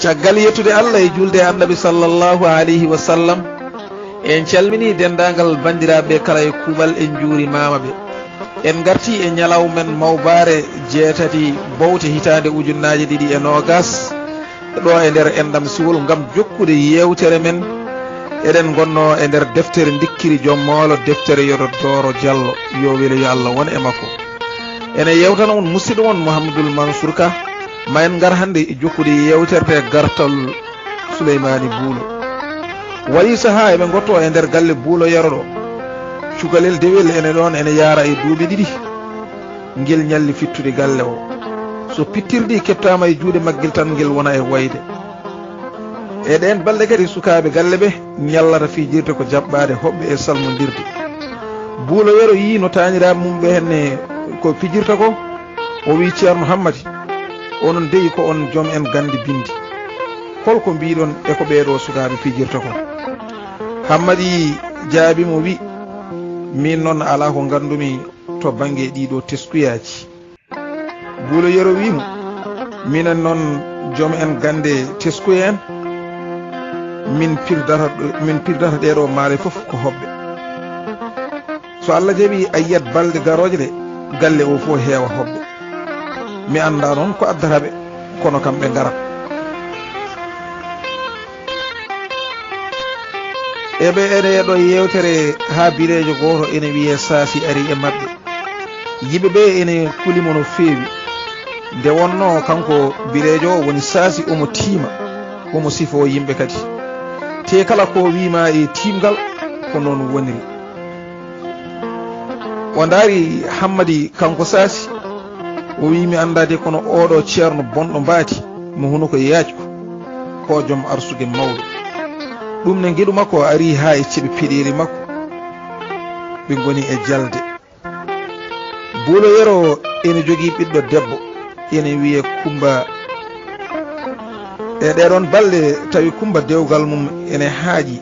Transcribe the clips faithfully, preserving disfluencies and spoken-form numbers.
Caggal yettude Allah e julde e Annabi sallallahu alayhi wa sallam, en calminii denndaangal banndiraaɓe kala e kuuɓal, en njuurimaama ɓe. En ngartii e ñalawma men mawbaare jeetati bowte hitaande ujunnaaje ɗiɗi e noogas, ɗo e nder enɗam siwol ngam jokkude yeewtere men. Eɗen ngonnoo e nder deftere Ndikkiri Joom Moolo, deftere Yodo Dooro Jallo, yo welo yo Allah won e makko. Ene yeewtana on musidɗo mon Mouhamadoul Mansour Ka. Ma en ngar hannde e jokkude yeewtere gartal Suleymaani Buulo. Waɗi sahaa eɓe ngotto e nder galle Buulo Yero ɗo. Cukalel dewel ene ɗoon ene yaara e duuɓi ɗiɗi. Ngel ñalli fittude galle o. So pittirdi keptaama e juuɗe maggel tan ngel wona e wayde. E ɗeen balɗe kadi sukaaɓe galle ɓe ñallata fijirde ko jaɓɓaade hoɓɓe e salmondirde. Buulo Yero yii no taaniraaɓe mum ɓe henne ko fijirta ko, o wii Ceerno Hammadi, onon dey ko on joom en gannde binndi. Hol ko mbiiɗon e ko ɓeeɗo sukaaɓe fijirta ko? Hammadi jaabii mo wii, miin noon alaa ko nganndumi to bannge ɗiiɗo teskuyaaji. Buulo Yero wii mo, minen noon joom en gannde teskuya en, min pirdata, min pirdata ɗeeɗo maale fof ko hoɓɓe. So Allah jaɓii a yiyat balɗe garooje ɗe, galle o fof heewa hoɓɓe. Mi anndaa noon ko addata ɓe, kono kam ɓe ngarat. Eɓe ene ɗo yeewtere haa bireejo gooto ene wiyee Saasi ari e maɓɓe. Yimɓe ɓe ene kuli mo no feewi. Nde wonnoo kanko bireejo o woni Saasi omo tiima, omo sifoo yimɓe kadi. Te kala ko wiima e tiimgal ko noon woniri. O ndaari Hammadi kanko Saasi, o wii, mi anndaa de kono ooɗo ceerno bonɗo mbaati, mo hunuko yaajko, ko joom arsugue mawɗo. Ɗum ne ngeɗu makko o ari haa e ceɓe peɗeeli makko, ɓe ngoni e jalde. Buulo Yero ene jogii ɓiɗɗo debbo, ene wiyee Kummba. E ɗeeɗoon balɗe tawi Kummba dewgal mum ene haaƴi.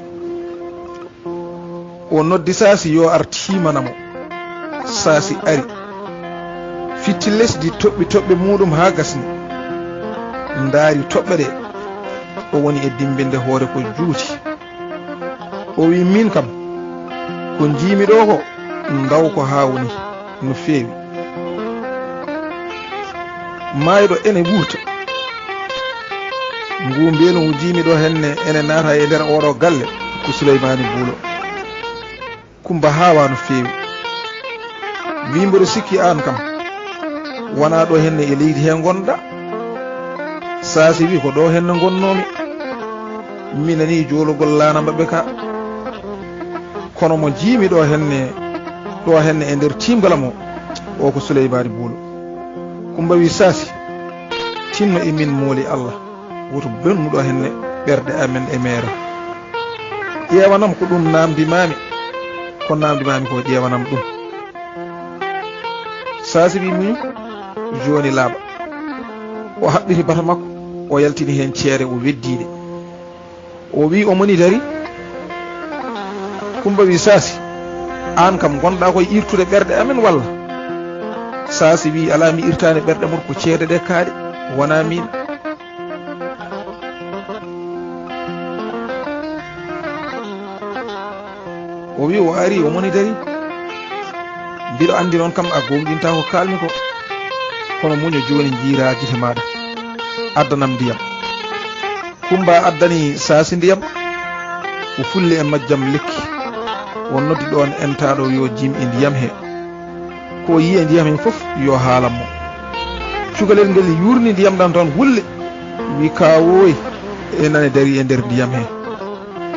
O noddi Saasi yo ar tiimana mo. Saasi ari. Fitti lesdi toɓɓi toɓɓe muuɗum haa gasni. Ndaari toɓɓe ɗe. O woni e dimmbinde hoore ko juuti. O wii, miin kam, ko njiimi ɗo ko, ndaw ko haa woni no feewi. Maayɗo ene wuurta. Ngu mbeelu ngu njiimi ɗo henne ene naata e nder oɗo galle ko Suleymaani Buulo. Kummba haawa no feewi. Wii, mboɗo sikki aan kam, wonaa ɗo henne e leydi he ngonɗa? Saasi wii, ko ɗo henne ngonnoomi. Mi nanii joologol laana maɓɓe ka. Kono mo njiimi ɗo henne, ɗo henne e nder tiimgal am o, o ko Suleymaani Buulo. Kummba wii, Saasi, tinno e min mooli Allah, woto bonnu ɗo henne ɓerɗe amen e meere. Ƴeewanam ko ɗum naamndimaami, ko naamndimaami ko ƴeewanam ɗum. Saasi wii, muñu, jooni laaɓa. O haɓɓiti bata makko, o yaltini heen ceede, o weddii ɗe. O wii, omo ni dari. Kummba wii, Saasi, aan kam ngonɗa koye irtude ɓerɗe amen walla? Saasi wii, alaa, mi irtaani ɓerɗe mon, ko ceede ɗe kaaɗi, wonaa miin. O wii, o ari, omo ni dari. Mbiɗo anndi noon kam a goongɗintaa ko kaalmi ko. Kono muño jooni, njiiraa gite maaɗa. Addanam ndiyam. Kummba addani Saasi ndiyam. O fulli e majjam lekki. O noddi ɗoon entaaɗo yo jiim e ndiyam he. Ko o yii e ndiyam heen fof yo haalan mo. Cukalel ngel yuurni ndiyam ɗam tan wulle, wii, kaawooy, e nane darii e nder ndiyam hee.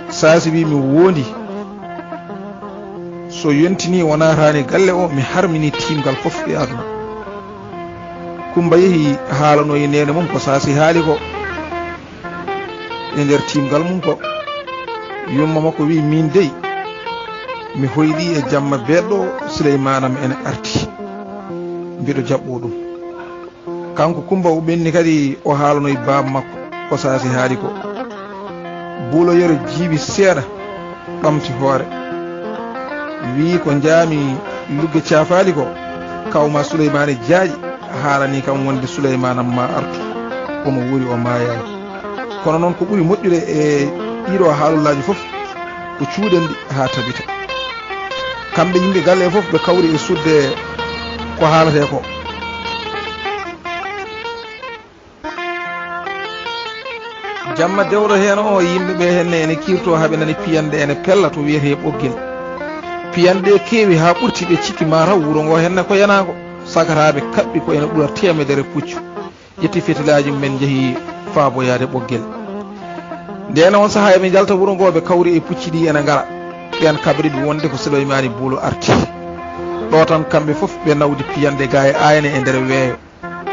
Saasi wii, mi woondii. So yontinii o naataani galle o, mi harminii tiimgal fof e aduna. Kummba yehi haalanoyi neene mum ko Saasi haali ko. E nder tiimgal mum ko yumma makko wii, miin dey, mi hoyɗii e jamma beeɗɗo, Suleymaana am ene arti. Mbiɗo jaɓɓoo ɗum. Kanko Kummba o ɓenni kadi o haalanoyi baaba makko ko Saasi haali ko. Buulo Yero jiiɓi seeɗa, ɓamti hoore. Wii, ko njaami lugge caafaali ko, kawma Suleymaani Jaaƴi haalanii kam wonde Suleymaana am maa artu. Omo wuuri, o maayaani. Kono noon, ko ɓuri moƴƴude e ɗiiɗoo haalullaaji fof ko cuuɗen ɗi haa tabita. Kamɓe yimɓe galle fof ɓe kawri e suuɗde ko haaletee ko. Jamma dewɗo heen o, yimɓe ɓe heen ne ene kiirtoo haa ɓe nani piyanɗe ene pella to wiyetee Ɓoggel. Piyanɗe keewi haa ɓurti, ɓe cikki maa taw wuro ngo heen ne ko yanaango. Sagataaɓe kaɓɓi ko ene ɓura teemedere puccu. Ƴetti fetilaaji mum en, njehi faaboyaade Ɓoggel. Ndeen oon sahaa eɓe njalta wuro ngo, ɓe kawri e pucci ɗi ene ngara. Ɓeen kaɓri ɓe wonde ko Suleymaani Buulo arti. Ɗo tan kamɓe fof ɓe nawdi piyanɗe gaa e aayne e nder weeyo.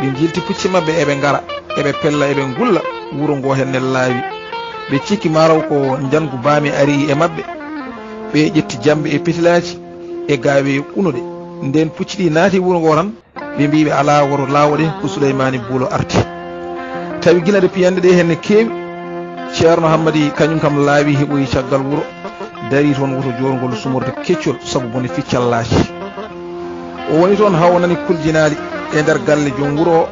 Ɓe njilti pucci maɓɓe, eɓe ngara, eɓe pella, eɓe ngulla, wuro ngo heen ne laawi. Ɓe cikki maa taw ko njanngu baami ari e maɓɓe. Ɓe ƴetti jamɓe e petilaaji e gaawe e unuɗe. Ndeen pucci ɗi naati wuro ngo tan, ɓe mbii ɓe alaa, woto laawo ɗe, ko Suleymaani Buulo arti. Tawi gila nde piyanɗe ɗe heen ne keewi, Ceerno Hammadi kañum kam laawi, heɓoyi caggal wuro, darii toon woto joorngol sumorde keccol sabu bone ficcallaaji. O woni toon haa o nani kuljinaali e nder galle joom wuro o,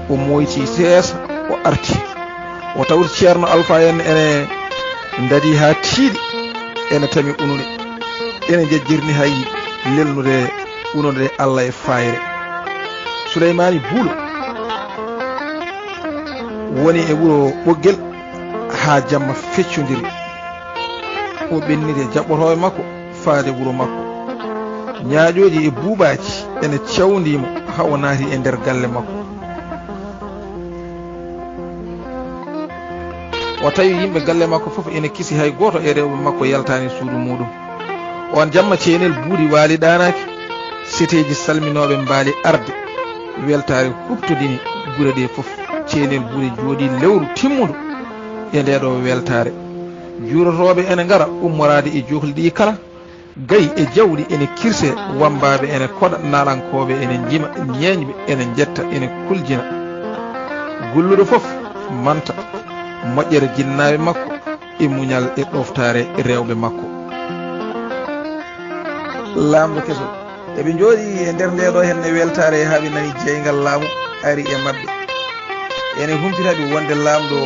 o mooyti seesa, o arti. O tawti Ceerno Alfa en ene ndadii haa tiiɗi, ene tami unude, ene njejjirni hay lelnude unude Alla e faayre. Suleymaani Buulo woni e wuro Ɓoggel haa jamma feccondiri. O ɓenniti e jaɓɓotooɓe makko faade wuro makko. Ñaaƴooji e buuɓaaji ene cawndii mo haa o naati e nder galle makko. O tawi yimɓe galle makko fof ene kisi, hay gooto e rewɓe makko yaltaani suudu muuɗum. Oon jamma, ceenel buuɗi waali ɗaanaaki, seteeji salminooɓe mbaali arde. Weltaare huɓtodini gure ɗe fof. Ceenel buuɗi jooɗii lewru timmundu e ndee ɗoo weltaare. Juurotooɓe ene ngara ummoraade e jookli ɗi kala. Gayi e jawɗi ene kirse, wammbaaɓe ene koɗa, naalankooɓe ene njima, ñeeñɓe ene njetta, ene kuljina. Gulluɗo fof manta moƴƴere jinnaaɓe makko e muñal e ɗooftaare rewɓe makko. Laamɗo keso. Eɓe njooɗii e nder ndee ɗoo heen ne weltaare haa ɓe nani jeeyngal laamu ari e maɓɓe. Ene humpita ɓe wonde laamɗo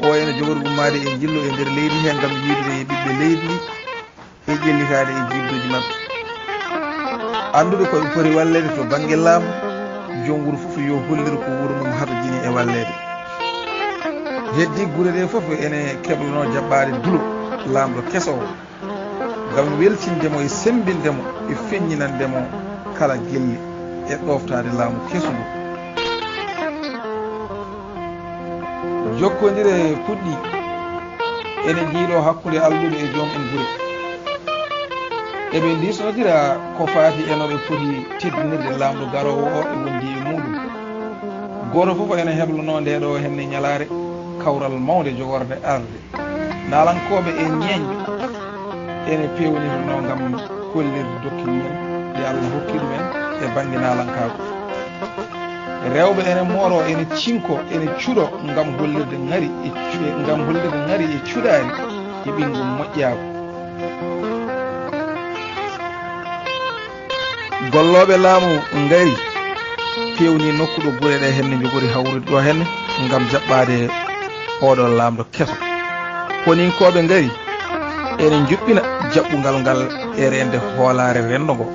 o ene jogori ummaade e njillu e nder leydi hee ngam yiidude e ɓiɓɓe leydi ndi e ƴellitaade e jidduuji maɓɓe. Annduɓe ko ɓe poti walleede to bannge laamu, joom wuro fof yo hollir ko wuro mum hatojini e walleede. Heddii gure ɗee fof ene keblanoo jaɓɓaade dulo laamɗo keso o, ngam weltinde mo e semmbinde mo e feññinande mo kala gelle e ɗooftaade laamu kesu ndu. Jokkondire puɗɗii ene jiiɗoo hakkunde alɗuɓe e joom en gure. Eɓe ndiisnodira ko faati e no ɓe poti teddinirde laamɗo garoowo o e wondiiɓe muuɗum. Gooto fof ene heblanoo ndee ɗoo henne ñalaare kawral mawnde jogorde arde. Naalankooɓe e ñeeñɓe ene peewnitonoo ngam hollirde dokke mum en ɗe Allah hokki ɗum en e bannge naalankaagu. Rewɓe ene mooroo, ene cinkoo, ene cuɗoo ngam hollirde ŋari e cu-, ngam hollirde ŋari e cuɗaari e ɓinngu moƴƴaagu. Gollooɓe laamu ngari peewni nokku ɗo gure ɗe henne njogori hawrude ɗo henne ngam jaɓɓaade oɗo laamɗo keso. Koninkooɓe ngari ene njuɓɓina jaɓɓungal ngal e reende hoolaare renndo ngo.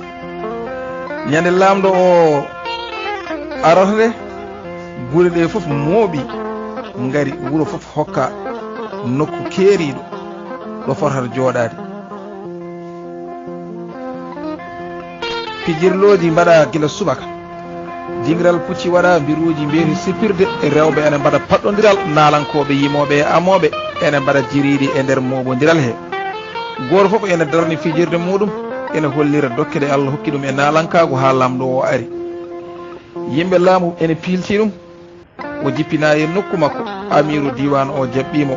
Ñande laamɗo o arata nde, gure ɗe fof mooɓi ngari, wuro fof hokka nokku keeriiɗo ɗo fotata jooɗaade. Pijirlooji mbaɗa gila subaka. Jingiral pucci waɗa, mbiruuji mbeeti sippirde, rewɓe ene mbaɗa paɗɗondiral, naalankooɓe yimooɓe e amooɓe ene mbaɗa jiriiɗi e nder mooɓondiral he. Gooto fof ene darni fijirde muuɗum, ene hollira dokke ɗe Allah hokki ɗum e naalankaagu haa laamɗo o ari. Yimɓe laamu ene piilti ɗum. O jippinaa e nokku makko, amiiru diiwaan o jaɓɓii mo,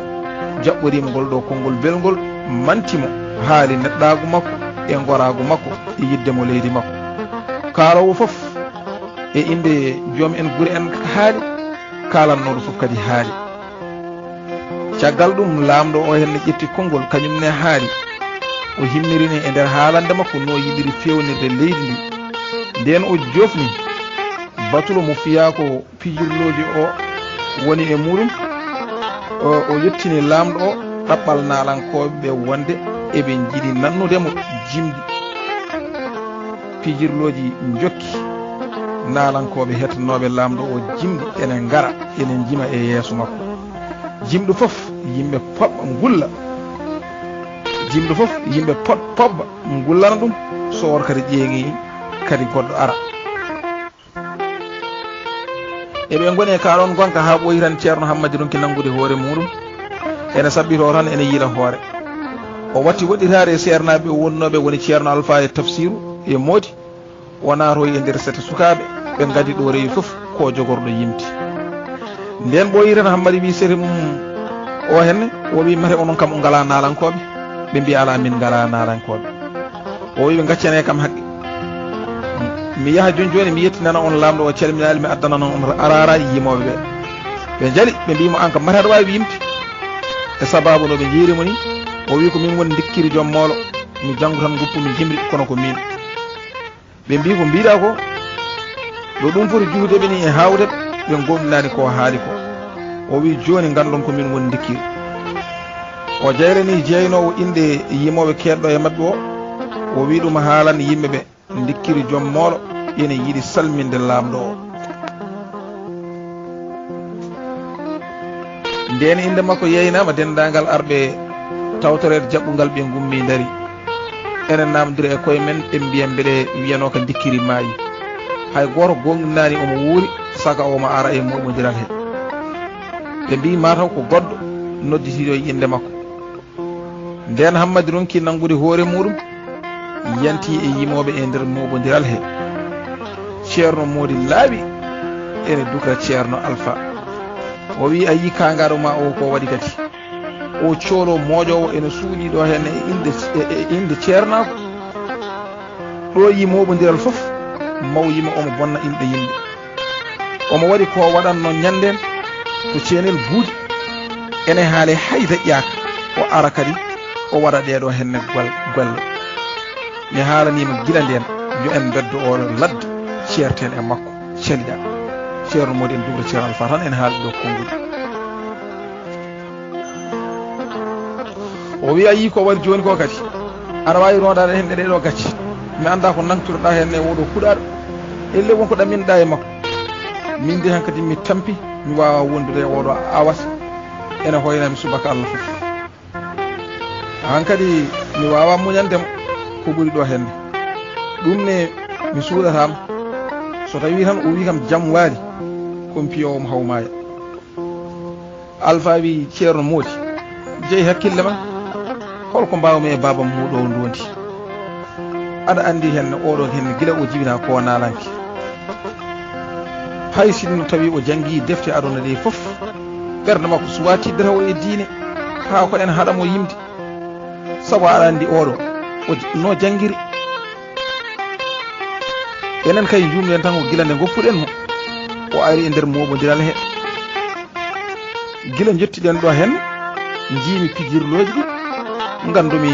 jaɓɓorii mo ngol ɗo konngol belngol, manti mo, haali neɗɗaagu makko e ngoraagu makko e yiɗde mo leydi makko. Kaaloowo fof e innde joom en gure en haali, kaalannooɗo fof kadi haali. Caggal ɗum, laamɗo o henne ƴetti konngol, kañum ne haali. O himmirini e nder haalande makko no yiɗiri feewnirde leydi ndi. Ndeen o jofni batulo mo fiyaako pijirlooji o woni e muuɗum. O, o yettini Laamɗo o ɗaɓɓal naalankooɓe ɓe wonde eɓe njiɗi nannude mo jimɗi. Pijirlooji njokki, naalankooɓe hettanooɓe Laamɗo o jimɗi ene ngara, ene njima e yeeso makko. Jimɗo fof, yimɓe poɓɓa ngulla. Jimɗo fof, yimɓe pot-, poɓɓa ngullana ɗum, so on kadi ƴeeŋi kadi goɗɗo ara. Eɓe ngoni e kaa ɗoon ngonka haa ɓooyi tan Ceerno Hammadi ronki nanngude hoore muuɗum, ene saɓɓitoo tan ene yiila hoore. O watti woɗɗitaade e seernaaɓe wonnooɓe woni Ceerno Alfaa e Tafsiiru e Moodi, o naatoyi e nder sete sukaaɓe ɓe ngadi ɗo rewi fof ko jogorɗo yimti. Ndeen ɓooyi tan Hammadi wii sete mum o henne, o wii mate onon kam on ngalaa naalankooɓe? Ɓe mbii alaa min ngalaa naalankooɓe. O wii ɓe ngaccanee kam haqqe. Mi yaha jooni jooni, mi yettinana on Laamɗo, o calminaali, mi addanana on araaraaji yimooɓe ɓe. Ɓe njali, ɓe mbii mo, aan kam mate aɗa waawi yimde? E sabaabu no ɓe njiiri mo ni, o wii ko min woni ndikkiri joom moolo, mi janngu tan nguppu mi jimri, kono ko miin. Ɓe mbii ko mbiiɗaa ko, ɗo ɗum foti juhude ɓe ni e haawde ɓe, ɓe ngomɗinaani ko haali ko. O wii jooni nganndon ko min woni ndikkiri. O jayranii jeeynoowo innde yimooɓe keedɗo e maɓɓe o, o wii ɗum haalan yimɓe ɓe. Ndikkiri joom moolo ina yiɗi salminde Laamɗo o. Ndeen innde makko yeeynaama, denndaangal arɓe tawtoreede jaɓɓungal ɓe ngummii ndarii. Ene naamndira e koye men, ɓe mbiya mbeɗe wiyanoo ka ndikkiri maayi. Hay gooto goongɗinaani omo wuuri, saka omo ara e mooɓondiral he. Ɓe mbii mataw ko goɗɗo nodditiiɗo e innde makko. Ndeen Hammadi ronki nanngude hoore muuɗum, yanti e yimooɓe e nder mooɓondiral he. Ceerno Moodi laaɓi ene dukra Ceerno Alfaa. O wii, a yii kaangaaɗo ma o ko waɗi kadi? O coolo moojoowo ene suuɗii ɗo heen e innde, e, e innde ceernaagu. Ɗo yii mooɓondiral fof, maw yima omo bonna inɗe yimɓe. Omo waɗi ko waɗatnoo ñanndeen to Ceenel Buudi, ene haale hay daƴƴaaka, o ara kadi o waɗa ɗee ɗoo henne gol-, golle. Mi haalanii ma gila ndeen, yo en mbeddo oo ladde, ceerten e makko, caliɗaa. Ceerno Moodi en dukra Ceerno Alfaa tan ene haaldi ɗo konngol. O wii, a yii ko waɗi jooni ko kadi? Aɗa waawi rondaade heen e ɗee ɗoo gacce. Mi anndaa ko nangtirɗaa heen e oo ɗoo kuɗaaɗo. Ellee won ko ɗamminɗaa e makko. Miin de hankadi mi tampi, mi waawaa wondude e oo ɗoo awat. Ene hoyna mi subaka Allah fof. Hankadi mi waawaa muñande mo ko ɓuri ɗoo heen. Ɗum ne mi suuɗataa mo. So tawii tan o wii kam jam waali, ko mi piyoowo mo haw maaya. Alfaa wii, Ceerno Moodi, jeyi hakkille ma. Hol ko mbaawmi e baabam mu ɗo ndoondi? Aɗa anndi heen oo ɗoo heen gila o jibinaa ko naalanke. Hay sinno tawii o janngii defte aduna ɗee fof, ɓernde makko suwaa tiiddata o e diine, haa ko en haɗa mo yimde. Sabu aɗa anndi oo ɗoo, o j-, no janngiri. Enen kay njuumɗen tan ko gila nde ngoppuɗen mo, o ari e nder mooɓondiral he. Gila njettiɗen ɗo heen, njiimi pijirlooji ɗi, nganndumi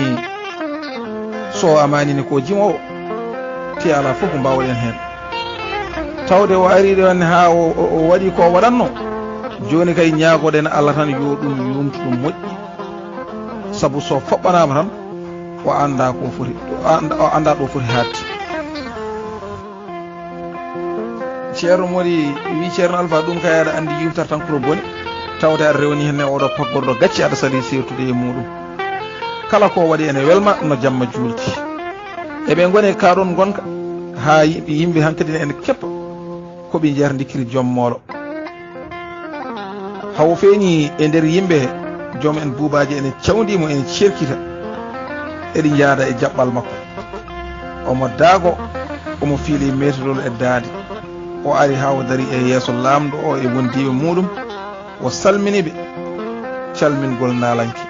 so o amaani ne ko jimoowo, te alaa fof ko mbaawɗen heen. Tawde o ari ɗo heen haa o, o, o waɗi ko o waɗatnoo, jooni kay ñaagoɗen Allah tan yo ɗum yumtu ɗum moƴƴi. Sabu so foɓɓanaama tan, o anndaa ko foti, o annda-, o anndaa ɗo foti haaɗde. Ceerno Moodi wii, Ceerno Alfaa, ɗum kay aɗa anndi yumtata tan ko bone, tawde aɗa rewni heen e oɗo paggorɗo gacce, aɗa salii seertude e muuɗum. Kala ko waɗi ene welma no jamma juulti. Eɓe ngoni e kaa ɗoon ngonka, haa yimɓe, yimɓe hankadi ne ene keppa ko ɓe njiyata ndikkiri joom moolo. Hawo feeñi e nder yimɓe he, joom en buubaaji ene cawndii mo, ene ceerkita, eɗi njaada e jaɓɓal makko. Omo daago, omo fiili meetolol e daande. O ari haa o darii e yeeso laamɗo o e wondiiɓe muuɗum, o salmini ɓe calmingol naalanke.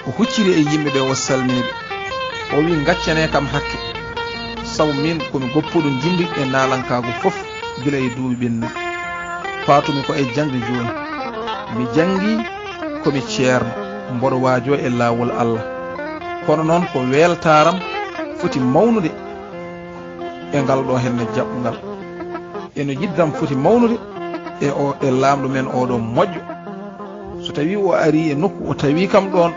O hucciri e yimɓe ɓe, o salmini ɓe. O wii, ngaccanee kam hakke, sabu miin ko mi goppuɗo njimri e naalankaagu fof gila e duuɓi ɓennuɗi. Paatumi ko e jaŋde jooni. Mi janngii ko mi ceerno, mboɗo waajoo e laawol Allah. Kono noon ko weeltaaram foti mawnude e ngal ɗo henne jaɓɓungal. E no yiɗdam foti mawnude e o, e laamɗo men oɗo moƴƴo. So tawii o arii e nokku, o tawii kam ɗoon,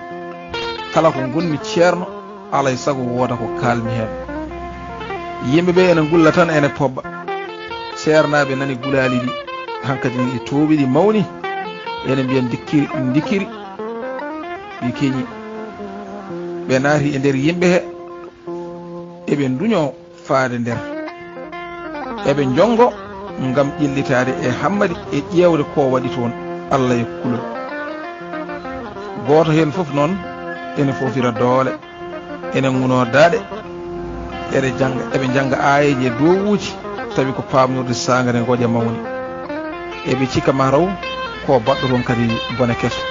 kala ko ngonmi ceerno, alaa e sago wooda ko kaalmi heen. Yimɓe ɓe ene ngulla tan, ene pobba. Ceernaaɓe nani gulaali ɗi, hankadi ne ɗi toowi, ɗi mawni, ene mbiya ndikkiri, ndikkiri, ɗi keñi. Ɓe naati e nder yimɓe he, eɓe nduñoo faade nder. Eɓe njonngo ngam ƴellitaade e Hammadi e ƴeewde ko waɗi toon, Alla e kulol. Gooto heen fof noon ene foofira doole, ene ngunoo daaɗe, eɓe jannga, eɓe njannga aayeeji e duwawuuji, tawi ko paamnorde saangre ngoƴa mawni. Eɓe cikka mataw ko baɗɗo toon kadi bone keso.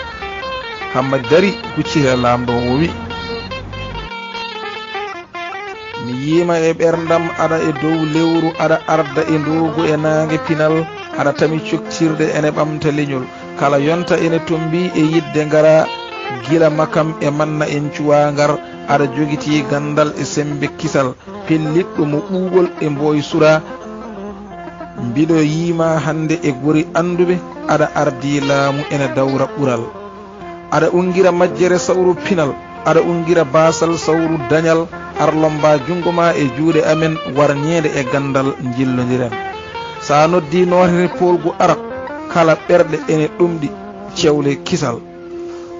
Hammadi darii, hucci he Laamɗo o, o wi'i, "Mi yiima e ɓerndam aɗa e dow lewru, aɗa arda e ndoogu e naange pinal, aɗa tami coktirɗe ene ɓamta leñol. Kala yonta ene tommbii e yiɗde ngara, gila makam e manna en cuwaa ngar, aɗa jogitii ganndal e semmbe kisal, pellitɗo mo ɓuuɓol e mbooy suraa, mbiɗo yiima hannde e gori annduɓe, aɗa ardii laamu ene dawra ɓural." Aɗa unngira majjere sawru pinal, aɗa unngira baasal sawru dañal, ar lomba junngo ma e juuɗe amen, war ñeende e ganndal njillondiren. So a noddii nootere poolgu arat, kala ɓerɗe ene ɗomɗi cewle kisal.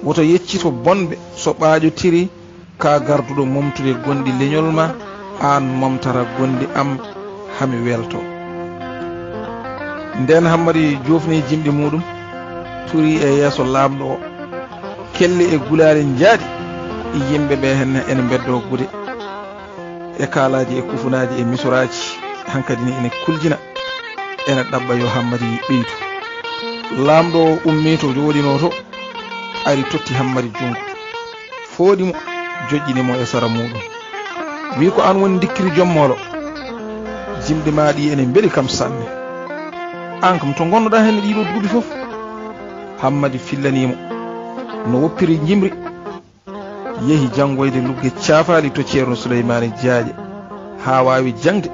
Woto yeccito bonɓe so ɓaaƴotiri, ka garduɗo momtude gonɗi leñol ma, aan momtata gonɗi am, hami welto. Ndeen Hammadi joofni jimɗi muuɗum, turi e yeeso Laamɗo o. Kelli e gulaali njaaɗi, yimɓe ɓe heen ene mbeddoo gude e kaalaaji e kufunaaji e misoraaji, hankadi ne ene kuljina, ene ɗaɓɓa yo Hammadi ɓeydu. Laamɗo o ummii to jooɗinoo to, ari totti Hammadi junngo, fooɗi mo, joƴƴini mo e sara muuɗum. Wi'i, "Ko aan woni ndikkiri jom moolo? Jimɗi ma ɗi ene mbeli kam sanne. Aan kam, to ngonnoɗaa heen ɗiɗo duuɓi fof?" Hammadi fillanii mo no woppiri jimri, yehi janngoyde lugge caafaali to Ceerno Suleymaani Jaaƴe, haa waawi jaŋde,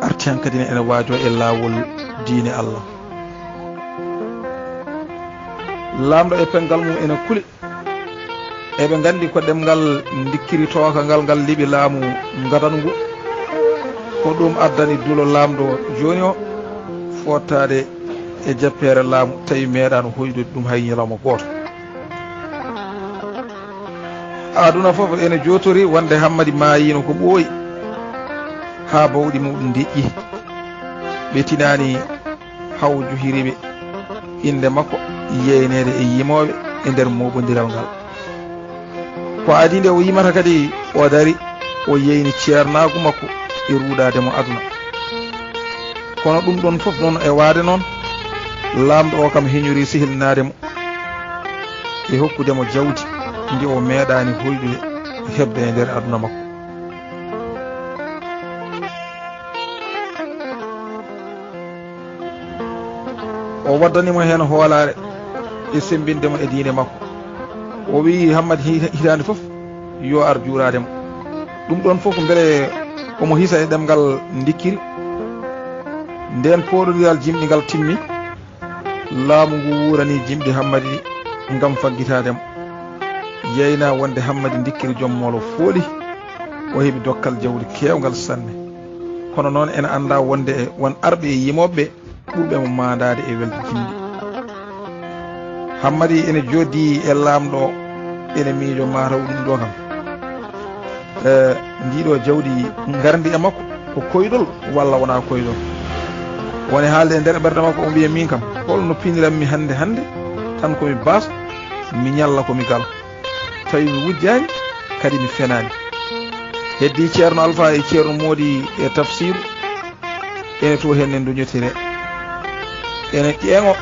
arti hankadi ne ene waajoo e laawol diine Allah. Laamɗo e penngal mum ene kuli. Eɓe nganndi ko ɗemngal ndikkiri tooka ngal, ngal liɓi laamu ngadanu ngu. Ko ɗum addani dulo Laamɗo jooni o foottaade e jappeere laamu, tawi meeɗaano hoyɗude ɗum hay ñalawma gooto. Aduna fof ene jootori wonde Hammadi maayiino ko ɓooyi, haa bawɗi muɗum ndeƴƴi. Ɓe tinaani haw juhiriiɓe innde makko yeyneede e yimooɓe e nder mooɓondiral ngal. Ko adii nde o yimata kadi, o dari, o yeyni ceernaagu makko e ruuɗaade mo aduna. Kono ɗum ɗoon fof noon e waade noon, Laamɗo o kam heñori sehilnaade mo e hokkude mo jawdi ndi o meeɗaani hoyɗude heɓde e nder aduna makko. O waddani mo heen hoolaare e semmbinde mo e diine makko. O wi'i Hammadi hi-, hitaande fof yo ar juuraade mo. Ɗum ɗoon fof mbele omo hisa e ɗemngal ndikkiri. Ndeen pooɗondiral jimɗi ngal timmi, laamu ngu wuurani jimɗi Hammadi ngam faggitaade mo. Yeyna wonde Hammadi ndikkiri jom moolo fooli, o heɓi dokkal jawdi keewngal sanne. Kono noon ene anndaa wonde won arɓe e yimooɓe ɓurɓe mo maandaade e welde jimɗi. Hammadi ene jooɗdi e Laamɗo, ene miijo mataw ɗum ɗo kam. Eh, ndiɗo jawdi ngarndi e makko ko koyɗol walla wonaa koyɗol? Woni haalde e nder ɓernde makko, o mbiya, "Min kam, holno piniranmi hannde hannde, tan ko mi baaso, mi ñalla ko mi galo. Tawi mi wujjaani, kadi mi fenaani." Heddi Ceerno Alfa e Ceerno Moodi e Tafsiiru, ene to heen ne nduñotire. Ene ƴeeŋo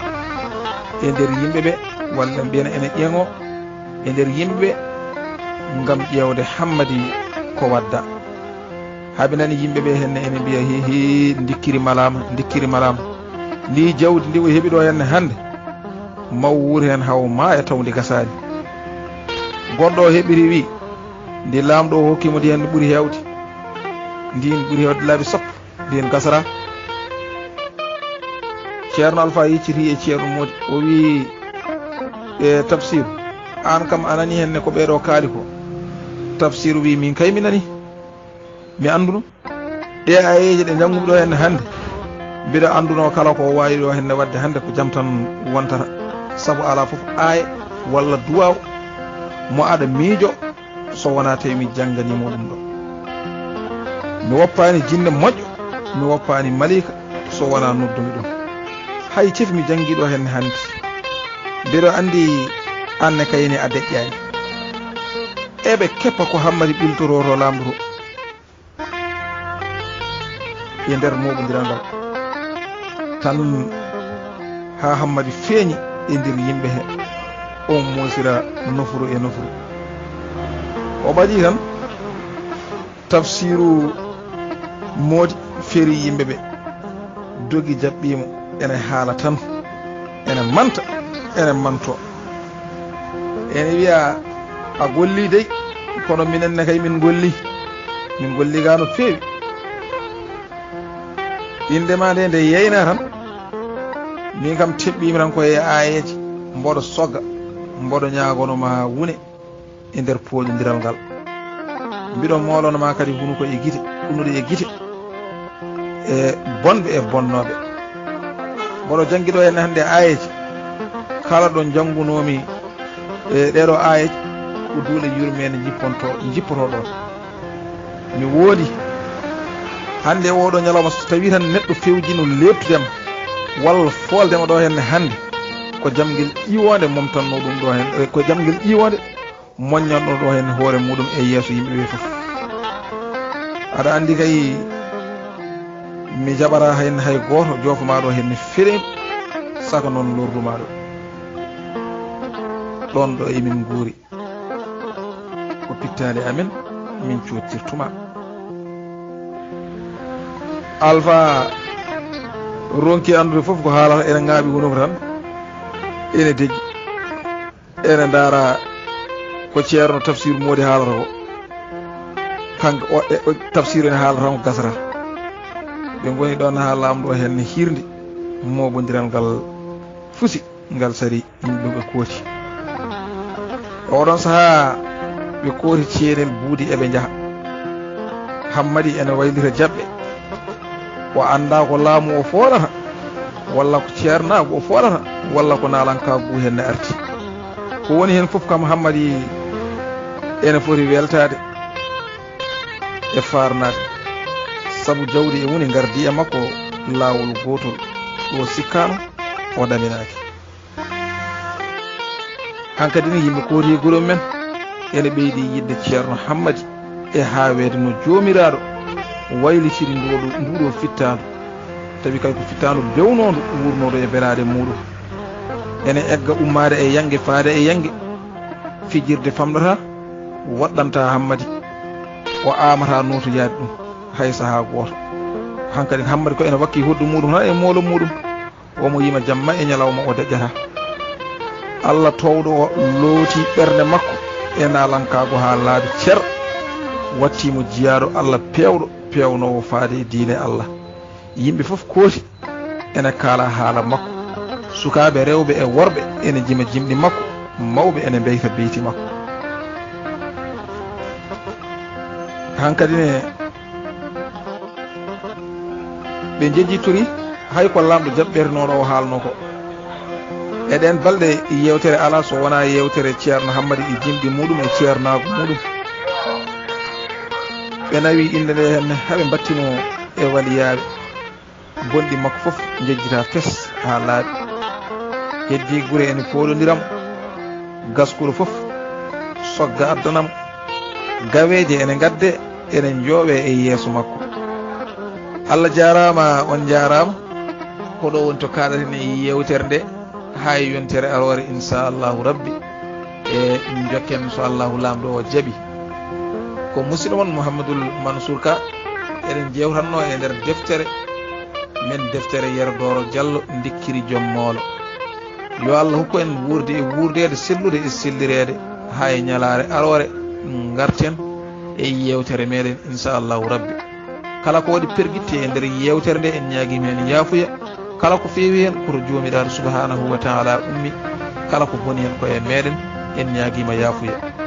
e nder yimɓe ɓe, walla mbiyen ene ƴeeŋo e nder yimɓe ɓe, ngam ƴeewde Hammadi ko wadda. Haa ɓe nani yimɓe ɓe heen ne ene mbiya, "Hi, hi, ndikkiri malaama, ndikkiri malaama. Ndi jawdi ndi o heɓi ɗo heen ne hannde, maw wuur heen haw maaya taw ndi gasaani." Goɗɗo o heɓiri wi, "Ndi Laamɗo o hokki mo ndi heen ɓuri heewde. Ndin ɓuri heewde laabi sappo, ndin gasara." Ceerno Alfa yecciti e Ceerno Moodi, o wi, E Tafsiru, aan kam a nanii heen ne ko ɓee ɗoo kaali ko? Tafsiru wiyi, miin kay mi nanii, mi anndu ɗum. Ɗee aayeeje ɗe njanngumi ɗoo heen ne hannde, mbiɗa anndunoo kala ko waawi ɗoo heen ne waɗde hannde ko jam tan wontata. Sabu alaa fof aaya walla duwaaw mo aɗa miijo so wonaa tawi mi jannganii mo ɗum ɗoo. Mi woppaani jinne moƴƴo, mi woppaani maliika so wonaa noddumi ɗum. Hay tefi mi janngii ɗoo heen ne hannde. Mbiɗo anndi aan ne kay ne a deƴƴaani. Eɓe keppa ko Hammadi ɓiltoroo to laamɗo to. E nder mooɓondiral ngal tan, haa Hammadi feeñi e nder yimɓe he, on moosira nofru e nofru. O ɓadii tan, Tafsiru Moodi ferii yimɓe ɓe, dogi jaɓɓii mo, ene haala tan, ene manta, ene mantoo. Ene wiya, "A gollii dey, kono minen ne kay min ngollii. Min ngollii gaa no feewi. Innde maa nde, nde yeynaa tan, min kam teɓɓiimi tan ko e aayeeje, mboɗo sogga, mboɗo ñaagono ma wune e nder pooɗondiral ngal. Mbiɗo moolana ma kadi hunuko e gite, hunude e gite." E bonɓe e bonnooɓe. Mboɗo janngi ɗoo heen hannde aayeeje. Kala ɗo njanngunoomi e ɗee ɗoo aayeeje, ko duule yurmeende njipponto, njippoto ɗoon. Mi woodi hannde e oo ɗoo ñalawma, so tawii tan neɗɗo fewjino leeɓtude ma walla foolde ma ɗoo heen hannde, ko jam ngel ƴiwoonde momtannoo ɗum ɗoo heen, e ko jam ngel ƴiwoonde moññanɗo ɗo heen hoore muɗum e yeeso yimɓe ɓe fof. Aɗa anndi kay, mi jaɓataa heen hay gooto joofo maa ɗo heen fereeɗi, saka noon lordu maa ɗo. Ɗoon ɗo emin nguuri, ko pittaali amen, min coottirtu ma. Alfa ronki anndude fof ko haalata, ene ŋaaɓi wonoo ko tan, ene degi. Ene ndaara ko Ceerno Tafsir Moodi haalata ko, kanko o, e, o, Tafsir ene haalata tan ko gasata. Ɓe ngoni ɗoon haa laamɗo heen hiirde, mooɓondiral ngal fusi, ngal sari yimɓe ɓe kooti. E oɗon sahaa, ɓe kooti ceenel buudi eɓe njaha. Hammadi ene waylita jaɓɓe. O anndaa ko laamu o foolata, walla ko ceernaagu o foolata, walla ko naalankaagu heen ne arti. Ko woni heen fof kam, Hammadi ene foti weltaade e faarnaade, sabu jawdi e woni ngardi e makko laawol gootol, ɗo sikkaano o ɗaminaaki. Hankadi ne, yimɓe kooti e gure mumen ene ɓeydi yiɗde Ceerno Hammadi e haaweede no Joomiraaɗo waylitiri nduɗo, nduɗo fittaandu. Tawi kay ko fittaandu bewnoondu wurnoodu e belaade muuɗum. Ene egga ummaade e yannge faade e yannge, fijirde famɗata, waɗɗanta Hammadi. O aamata nootoyaade ɗum hay sahaa gooto. Hankadi Hammadi ko ene wakki hoddu muuɗum tan e moolo muuɗum. Omo yima jamma e ñalawma o deƴƴata. Allah toowɗo o looti ɓernde makko e naalankaagu haa laabi cer, watti mo jiyaaɗo Allah peewɗo, peewnoowo faade e diine Allah. Yimɓe fof kooti ene kaala haala makko. Sukaaɓe rewɓe e worɓe ene jima jimɗi makko, mawɓe ene mbeyta beyti makko. Hankadi ne, ɓe njejjittori hay ko laamɗo jaɓɓerinooɗo o haalnoo ko. E ɗeen balɗe, yeewtere alaa so wonaa yeewtere Ceerno Hammadi e jimɗi muuɗum e ceernaagu muuɗum. Ɓe nawi innde nde heen, haa ɓe mbaɗti mo e waliyaaɓe. Bonɗi makko fof njejjita fes haa laaɓi. Heddii gure ene pooɗondira mo, gaskuru fof sogga addana mo. Gaweeje ene ngadde, ene njooɓe e yeeso makko. Allah jaaraama, on njaaraama. Ko ɗo woni to kaaɗaten e yeewtere nde, haa e yontere aroore, insaallahu rabbi. E min njokken so Allahu laamɗo o jaɓi. Ko musidɗo mon Mouhamadoul Mansour Ka, eɗen jeewtatnoo e nder deftere men, deftere Yero Dooro Jallo, Ndikkiri Joom Moolo. Yo Allah hokku en wuurde e wuurdeede, sellude e sellireede, haa e ñalaare aroore ngarten e yeewtere meɗen, insaallahu rabbi. Kala ko waɗi pergitte e nder yeewtere nde, en ñaagii heen yaafuya. Kala ko feewi heen, ko to Joomiraaɗo subhaanahu wa taala ummi. Kala ko boni heen ko e meeɗen, en ñaagiima yaafuya.